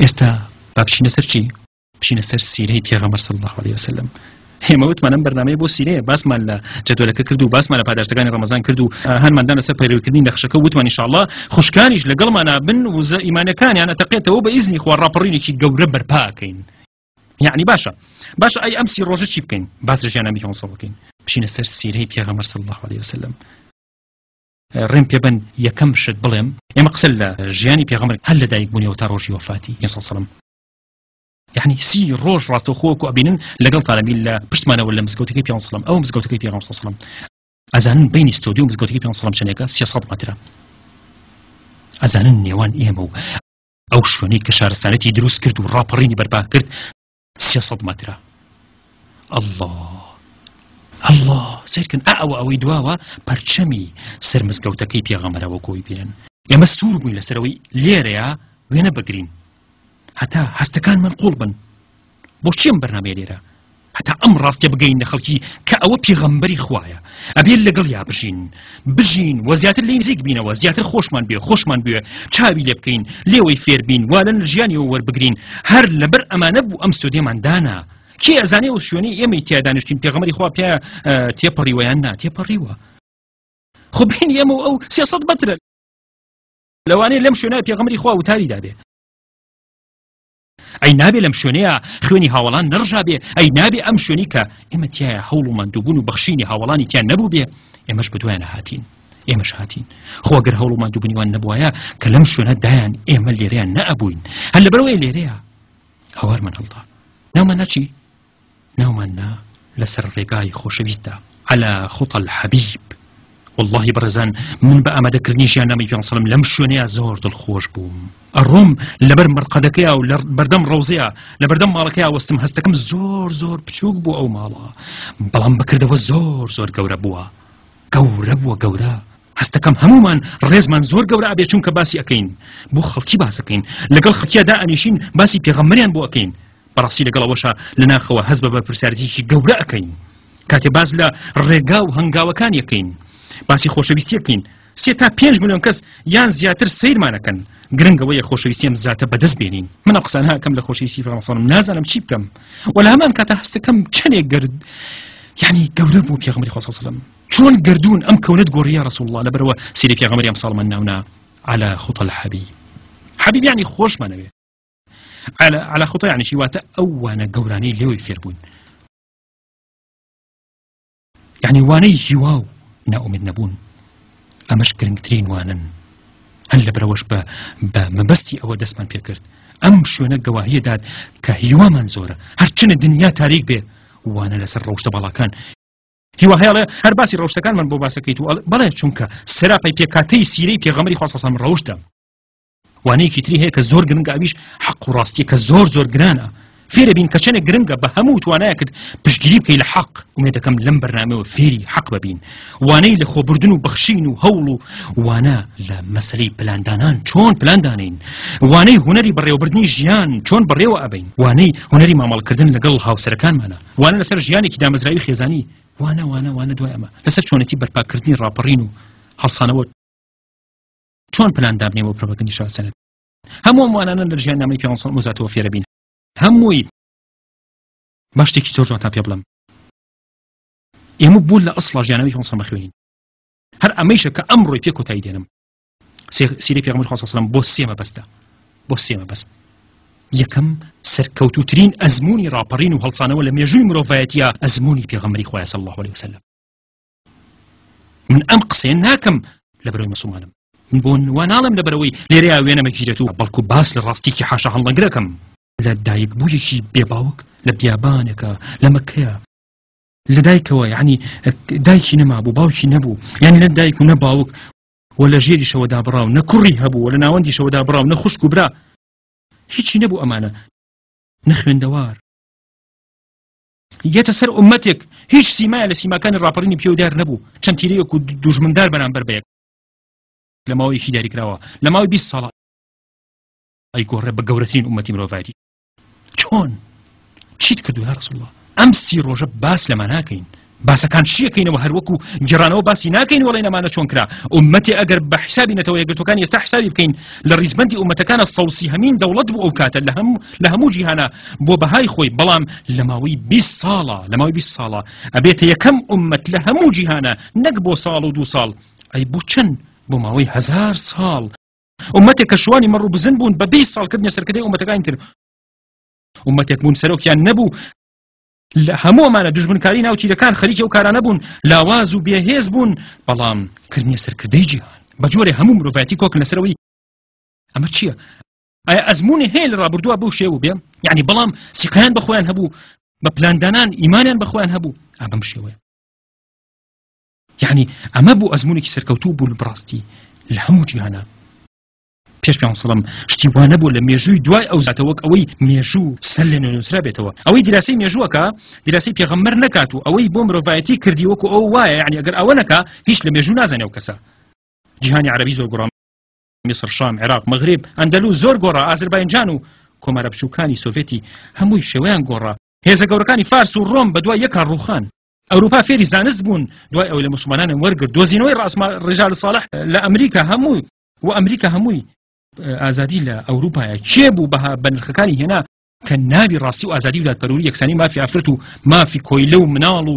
ئێستا با بچینە سەر چی؟ بچینە سەر سیرەی پێغەمبەر صلی الله علیه وسلم. ئێمە وتمان ئەم بەرنامەیە بۆ سیرەیە، باسمان لە جەدوەلەکە کرد و باسمان لە پاداشتەکانی ڕەمەزان کرد و هانمان دان لەسەر پەیڕەویکردنی نەخشەکە و وتمان ئینشاءاللە خوشکانیش لەگەڵمانا بن وزە ئیمانەکانیان ئەتەقێتەوە بە ئیزنی خوا ڕاپەڕینێکی گەورە بەرپا ئەکەین. یعنی باشە باشە ئەی ئەم سی ڕۆژە چی بکەین؟ باس لە ژیاننامەی پێغەمبەر صلی بکەین، بچینە سەر سیرەی پێغەمبەر صلی الله علیه وسلم. ڕێم پێبەن یەکەم شت بڵێم، ئێمە قسە لە ژیانی پێغەمبەر هەر لە دایک بوونیەوە تا ڕۆژی وەفاتی صلی الله علیه وسلم، یعنی سی ڕۆژ ڕاستەوخۆ وەکو ئەبینن لەگەڵ تالەبی لە پشتمانەوە لە مزگەوتەکەی پێغەمبەر صلی الله علیه وسلم، ئەو مزگەوتەکەی پێغەمبەر صلی الله علیه وسلم ئەزانن بینی ستۆدیۆ و مزگەوتەکەی پێغەمبەر صلی الله علیه وسلم چەندێکە؟ 300 مەترە. ئەزانن نێوان ئێمە و ئەو شوێنەی کە شارستانێتی دروست کرد و ڕاپەڕینی بەرپا کرد 300 مەترە. الله الله سەیرکەن ئەوە ئەوەی دواوە پەرچەمی سەر مزگەوتەکەی پێغەمبەرە وەکۆی بینن. ئێمە سوور بووین لەسەرەوەی لێرەیە وێنە بگرین هەتا هەستەکانمان قوڵ بن. بۆچی ئەم بەرنامەیە لێرە؟ هەتا ئەم ڕاستیە بگەین لە خەڵکی کە ئەوە پێغەمبەری خوایە، ئەبێ لەگەڵیا بژین، بژین و زیاتر لێی نزیک بینەوە، زیاتر خۆشمان بێ، خۆشمان بوێ، چاوی لێ بکەین، لێوەی فێر بین، وانە لە ژیانیەوە وەربگرین. هەر لەبەر ئەمانە بوو ئەم ستۆدیۆمان دانا. کێ ئەزانێ ئەو شوێنەی ئێمەی تیا دانیشتین پێغەمبەری خوا پیا تێپەڕیوە یان نا؟ تێپەڕیوە. خۆ بینی ئێمە و ئەو 300 مەترە. لەوانەیە لەم شوێنە پێغەمبەری خوا وتاری دابێ. ئەی نابێ لەم شوێنەیە خوێنی هاوەڵان نەڕژابێ؟ ئەی نابێ ئەم شوێنی کە ئێمە تایە هەوڵ و ماندووبوون و بەخشینی هاوەڵانی تیا نەبوو بێ؟ ئێمەش بەدوایانە هاتین، ئێمەش هاتین. خۆ ئەگەر هەوڵ و ماندووبوونی وان نەبوایە کە لەم شوێنە دایان ئێمە لێرەیان نەئەبووین. هەر لەبەرئەوەی لێرەیە هاوارمان هەڵدا. ناومان ناچی؟ ناومان نا لەسەر ڕێگای خۆشەویستدا، علی خطی الحبیب. وەڵڵاهی بەڕێزان من بە ئامادەکردنی ژیاننامەی پێغەمبەر سەڵەم لەم شوێنەیا زۆر دڵخۆش بووم. ئەڕۆم لەبەر مەرقەدەکەیا و لە بەردەم ڕەوزەیا لە بەردەم ماڵەکەیا وەستم، هەستەکەم زۆر زۆر بچووک بوو ئەو ماڵە، بەڵام بەکردەوە زۆر زۆر گەورە بووە، گەورە بووە گەورە. هەستەکەم هەموومان ڕێزمان زۆر گەورە ئەبێ چونکە باسی ئەکەین، بۆ خەڵکی باس ئەکەین، لەگەڵ خەڵکیا دائەنیشین باسی پێغەمبەریان بۆ ئەکەین. بەڕاستی لەگەڵ ئەوەشا لە ناخەوە هەست بە بەرپرسیارێتیی گەورە ئەکەین کاتێ باس لە ڕێگا و هەنگاوەکانی ئەکەین، باسی خۆشەویستی ئەکەین. 3 تا 5 ملیۆن کەس یان زیاتر سەیرمان ئەکەن. گرنگ ئەوەیە خۆشەویستی ئەم زاتە بەدەست بێنین. من ئەم قسانە ئەکەم لە خۆشەویستی پێغەمبەر صلی اللە علیه و سلم، نازانم چی بکەم و لە هەمان کاتا هەستەکەم چەندێک گەرد یعنی گەورە بوو پێغەمبەری خوا صلی اللە علیه و سلم. چۆن گەردوون ئەم کەونەت گۆڕی یا رسول الله. لەبەرەوە سیرەی پێغەمبەری ئەمساڵمان ناونا علی خطى الحبیب. حبیب یعنی خۆشمانەوێ. على خطى یعنی چی؟ واتە ئەو وانە گەورانەی لێوەی فێربووین، یعنی وانەی هیوا و نائومێد نەبوون. ئەمەش گرنگترین وانن. هەر لەبەرەوەش بە مەبەستی ئەوە دەستمان پێکرد. ئەم شوێنە گەواهیە داد کە هیوامان زۆرە، هەرچەنە دنیا تاریک بێ، وانە لەسەر ڕەوشتە باڵاکان. هیوا هەیە هەر باسی ڕەوشتەکانمان بۆ باسەکەیت و بەڵێ، چونکە سەراپای پێکاتەی سیرەی پێغەمبەری خوا صلی الله علیه و سلم ڕەوشتە. وانەیەکی تری هەیە کە زۆر گرنگە، ئەویش حەق و ڕاستیە کە زۆر زۆر گرانە. فێرە بین کە چەندێک گرنگە بە هەموو توانایەکت پشتگیری بکەی لە حەق. ئومێدەکەم لەم بەرنامەوە فێری حەق ببین، وانەی لە خۆبردن و بەخشین و هەوڵ و وانە لە مەسەلەی پلاندانان چۆن پلان دانین، وانەی هونەری بەڕێوەبردنی ژیان چۆن بەڕێوە ئەبەین، وانەی هونەری مامەڵەکردن لەگەڵ هاوسەرەکانمانە، وانە لەسەر ژیانێکی دامەزراوی خێزانی، وانە وانە وانە دوای ئەمە لەسەر چۆنێتی بەرپاکردنی ڕاپەڕین و هەڵسانەوە چۆن پلان دابنێ بۆ پرۆپاگەندی شارستانیەت. هەموو ئەم وانانە لە ژیاننامەی پێغەمبەر صلی اللە علیه و سلم فێرە بین. هەمووی با شتێکی زۆر جوانتان پێ بڵێم، ئێمە بۆ لە ئەسڵا ژیاننامەی پێغەمبەر صلی اللە علیه و سلم بخوێنین؟ هەر ئەمەیشە کە ئەمڕۆی پێ کۆتایی دێنم. سیرەی پێغەمبەر خوا صلی اللە علیه و سلم بۆ سێ مەبەستە، بۆ سێ مەبەست. یەکەم، سەرکەوتووترین ئەزموونی ڕاپەڕین و هەڵسانەوە لە مێژووی مرۆڤایەتیە ئەزموونی پێغەمبەری خوایە صلی اللە علیه و سلم. من ئەم قسەیە ناکەم لەبەرەوەی مسوڵمانم، من بۆ وا ناڵێم لەبەرەوەی لێرەیا وێنەمەگیرێت و بەڵکو باس لە ڕاستیکی حاشا هەڵنەگرەکەم. لە دایک بوویەکی بێباوک لە بیابانێکە لە مەکەیە لە دایکەوە، یعنی دایکی نەمابوو، باوکی نەبوو، یعنی نە دایک و نە باوک و لە ژێریشەوە دابڕاو، نە کوڕی هەبوو و لە ناوەندیشەوە دابڕاو، نە خوشک و برا، هیچی نەبوو ئەمانە، نە خوێندەوار. یەتە سەر ئومەتێک هیچ سیمایە لە سیماکانی ڕاپەڕینی پێوە دیار نەبوو، چەند تیرەیەک و دوژمندار بەرامبەر بە یەک لە ماوەیەکی دیاریکراوە لە ماوەی 20 ساڵە ئەیگۆڕێ بە گەورەترین ئومەتی مرۆڤایەتی. چۆن؟ چیت کردو یا رسول الله؟ ئەم سی ڕۆژە باس لەمە ناکەین. باسەکان شیەکەینەوە هەر وەکو گێڕانەوە باسی ناکەین وەڵێن ئەمانە چۆن کرا. ئوممەتێ ئەگەر بە حیسابی نەتەوە یەکگرتووەکانی ئێستا حیسابی بکەین لە ڕیزبەندی ئوممەتەکانە 130 هەمین دەوڵەت بوو ئەو کاتە لە هەموو لە هەموو جیهانە بۆ بەهای خۆی، بەڵام لە ماوەی 20 ساڵە لە ماوەی 20 ساڵە ئەبێتە یەکەم ئوممەت لە هەموو جیهانە نەک بۆ ساڵ و دوو ساڵ، ئەی بۆ چەند؟ بۆ ماوەی 1000 ساڵ. ئوممەتێک کە شوانی مەڕ و بزن بوون بە 20 ساڵ کردنە سەرکردەی ئوممەتەکانی تر. ئوممەتێک بوون سەرۆکیان نەبوو، لە هەموو ئەمانە دوژمنکاری ناو تیرەکان خەریکی ئەو کارانە بوون، لاواز و بێهێز بوون، بەڵام کردنیە سەرکردەی جیهان. بە جۆرێ هەموو مرۆڤایەتی کۆکن لەسەرەوەی ئەمە چییە؟ ئایا ئەزموونی هەیە لە ڕابردووە بەو شێوە بێ؟ یعنی بەڵام سیقەیان بە خۆیان هەبوو، بە پلاندانان ئیمانیان بە خۆیان هەبوو، ئا بەم شێوەیە. یعنی ئەمە بوو ئەزموونێکی سەرکەوتوو بوو بەڕاستی لە هەموو جیهانە. پێش پێ سڵم شتی وا نەبوو لە مێژووی دوای ئەو زاتە وەک ئەوەی مێژوو سەر لە نوێنووسرا بێتەوە. ئەوەی دیراسەی مێژووەکە دیراسەی پێغەمبەر نەکات و ئەوەی بۆ مرۆڤایەتی کردی وەکو ئەو وایە، یعنی ئەگەر ئەوە نەکا هیچ لە مێژوو نازانێ ئەو کەسە. جیهانی عەرەبی زۆر گۆڕا، میسر، شام، عێراق، مەغریب، ئەندەلوس زۆر گۆڕا، ئازربایجان و کۆمارە بچووکانی سۆڤێتی هەمووی شێوەیان گۆڕا، هێزە گەورەکانی فارس و ڕۆم بەدوای یەکا ڕووخان. ئەوروپا فێری زانست بوون دوای ئەوەی لە موسڵمانانیان وەرگرت، دۆزینەوەی ڕاستما ڕیجال ساڵح لە ئەمریکا هەمووی و ئەمریکا هەمووی ئازادی لە ئەوروپایە کێ بوو بەها بە نرخەکانی هێنا کە ناوی ڕاستی و ئازادی و دادپەروەری یەکسانی مافی ئافرەت و مافی کۆیلە و مناڵ و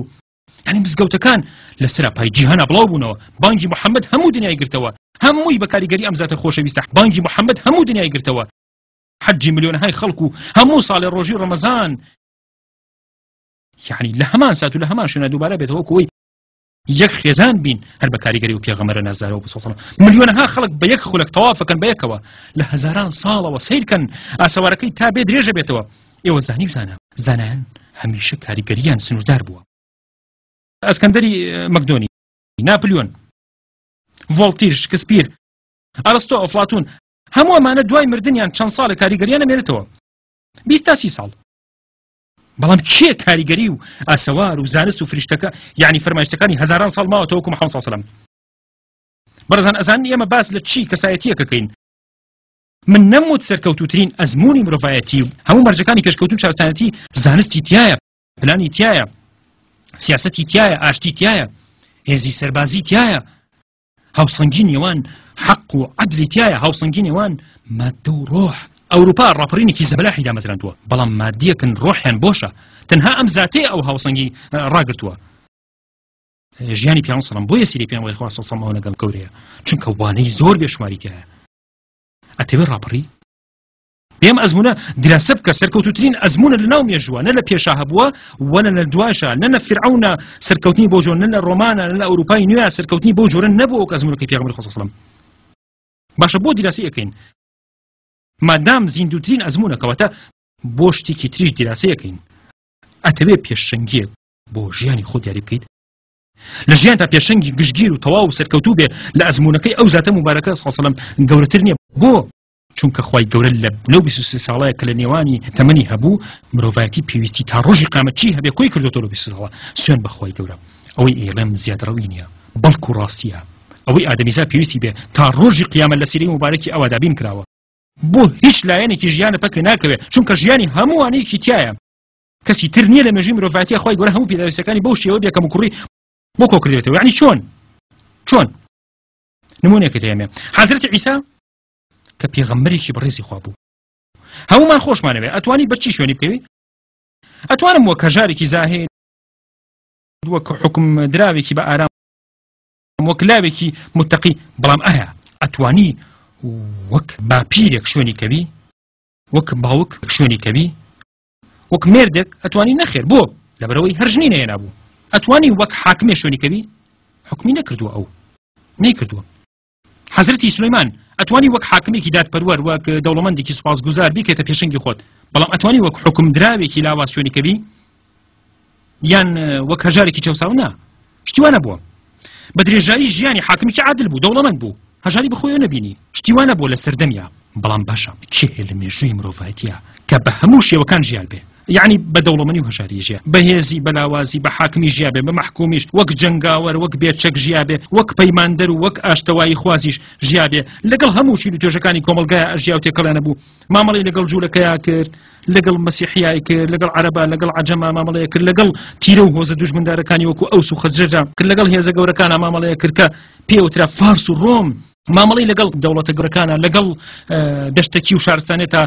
یعنی مزگەوتەکان لە سەراپای جیهانا بڵاو بوونەوە. بانگی محەممەد هەموو دنیای گرتەوە، هەمووی بە کاریگەری ئەم زاتە خۆشەویستە. بانگی محەممەد هەموو دنیای گرتەوە، حەجی ملیۆنەهای خەڵک و هەموو ساڵێ ڕۆژی ڕەمەزان یعنی لە هەمان سات و لە هەمان شوێنە دووبارە بێتەوە وەکو یەک خێزان بین هەر بە کاریگەری و پێغەمبەرە نازدارەوە بە سەڵ ملیۆنەها خەڵک بە یەک خولەک تەوافەکەن بە یەکەوە لە هەزاران ساڵەوە سەیرکەن ئاسەوارەکەی تا بێ درێژە بێتەوە. ئێوە زانیوتانە زانایان هەمیشە کاریگەریان سنووردار بووە. ئەسکەندەری مەکدۆنی، ناپلیۆن، ڤۆڵتیر، شکسپیر، ئەرستۆ، ئەفلاتون، هەموو ئەمانە دوای مردنیان چەند ساڵێک کاریگەریان ئەمێنێتەوە، 20 تا 30 ساڵ. بەڵام کێ کاریگەری و ئاسەوار و زانست و فریشتەکە یعنی فەرمایشتەکانی هەزاران ساڵ ماوەتەوە وەکو محەممەد صلی الله علیه و سلم؟ بەڕێزان ئەزانن ئێمە باس لە چی کەسایەتیەکەکەین؟ من نەموت سەرکەوتوترین ئەزمموی مرۆڤایەتی و هەموو مەرجەکانی پێشکەوتن شارستانەتی زانستی تایە، پلانی تایە، سیاسەتی تایە، ئاشتی تایە، هێزی سەربازی تایە، هاوسەنگی نێوان حەق و عەدلی تایە، هاوسەنگی نێوان مادە و ڕۆح. ئەوروپا ڕاپەڕینێکی زەبەلاحی دامەزراندووە، بەڵام مادیەکن ڕۆحیان بۆشە، تەنها ئەم زاتەیە ئەو هاوسەنگی ڕاگرتووە. ژیانی پیان سەڵم بۆیە سیری پێغەمبەری خوا صلی الله علیه و گەورەیە، چونکە وانەی زۆر بێشماری تایە. ئەتەوێ ڕاپەڕی؟ بێم ئەزمونە دراسە بکە، سەرکەوتوترین ئەزمونە لە ناو مێژووە، نە لە پێشا هەبووە و نە لە دوایشا، نە لە فیرعەونە سەرکەوتنی بۆ جۆر، نە لە ڕۆمانە، نە لە ئەوروپای نوێ سەرکەوتنی بۆ جۆرە نەبووە وەک ئەزمونەکەی پێغەمبەری خوا صلی الله علیه و سلم. باشە بۆ دیراسی ئەکەین مادام زیندووترین ئەزمونە، کەواتە بۆ شتێکی تریش دیراسی ئەکەین. ئەتەوێ پێشەنگیەک بۆ ژیانی خۆت دیاری بکەیت؟ لە ژیان تا پێشەنگی گشتگیر و تەواو و سەرکەوتوو بێ لە ئەزمونەکەی ئەو زاتە موبارەکە صلی الله علیه و سلم گەورەتر نییە. بۆ؟ چونکە خوای گەورە لە لەو 23 ساڵەیە کە لە نێوانی تەمەنی هەبوو مرۆڤایەتی پێویستی تا ڕۆژی قیامەت چی هەبێ کۆی کردوێتەوە لە 23 ساڵە. سوێن بە خوای گەورە ئەوەی ئەیڵێم زیادەڕەوی نییە بەڵکو ڕاستیە. ئەوەی ئادەمیزا پێویستی بێ تا ڕۆژی قیامەت لە سیرەی موبارەکی ئەوە دابین کراوە. بۆ هیچ لایەنێکی ژیانە پەکێ ناکەوێ، چونکە ژیانی هەمووانێکی تایە. کەسی تر نییە لە مێژووی مرۆڤایەتیە خوای گەورە هەموو پێداویستیەکانی بەو شێوە بێ کەموکوڕی بۆ کۆ کردوێتەوە. یعنی چۆن؟ چۆن؟ نمونەیەکت هەیە. حەزرەتی عیسا کە پێغەمبەرێکی بەڕێزی خوا بوو، هەمومان خۆشمانەوێ، ئەتوانی بە چی شوێنی بکەوی؟ ئەتوانم وەک هەژارێکی زاهد، وەک حکم دراوێکی بە ئارام، وەک لاوێکی متەقی، بەڵام ئایا ئەتوانی وەک باپیرێک شوێنی کەوی؟ وەک باوک شوێنی کەوی؟ وەک مێردێک ئەتوانی؟ نەخێر. بۆ؟ لەبەرەوەی هەر ژنی نەهێنابوو. ئەتوانی وەک حاکمێ شوێنی کەوی؟ حکمی نەکردووە، ئەو نەیکردووە. حەزرەتی سولەیمان ئەتوانی وەک حاکمێکی دادپەروەر، وەک دەوڵەمەندێکی سوپاسگوزار بیکەیتە پێشەنگی خۆت، بەڵام ئەتوانی وەک حکمدراوێکی لاواز شوێنی کەوی؟ یان وەک هەژارێکی چەوساوە؟ نا، شتی وا نەبووە. بە درێژایی ژیانی حاکمێکی عادل بوو، دەوڵەمەند بوو، هەژاری بەخۆیەوە نەبینی، شتی وا نەبووە لە سەردەمیا. بەڵام باشە کێ هەیە لە مێژووی مرۆڤایەتیە کە بە هەموو شێوەکان ژیان بێ؟ یەعنی بە دەوڵەمەنی و هەژاری ژیا، بە هێزی، بە لاوازی، بە حاکمی ژیابێ، بە مەحکومیش، وەک جەنگاوەر، وەک بێ چەک ژیابێ، وەک پەیماندەر و وەک ئاشتەوایی خوازیش ژیابێ، لەگەڵ هەموو چین و توێژەکانی کۆمەڵگایا ئەژیا و تێکەڵیان ئەبوو، مامەڵەی لەگەڵ جوولەکەیا کرد، لەگەڵ مەسیحیای کرد، لەگەڵ عەرەبا، لەگەڵ عەجەما مامەڵەی کرد، لەگەڵ تیرە و هۆزە دوژمندارەکانی وەکوو ئەوس و خەزرەجا کرد، لەگەڵ هێزە گەورەکانا مامەڵەی کرد کە پێی ئەوترا فارس و ڕۆم. مامەڵەی لەگەڵ دەوڵەتە گەورەکانە لەگەڵ دەشتەکی و شارستانێتە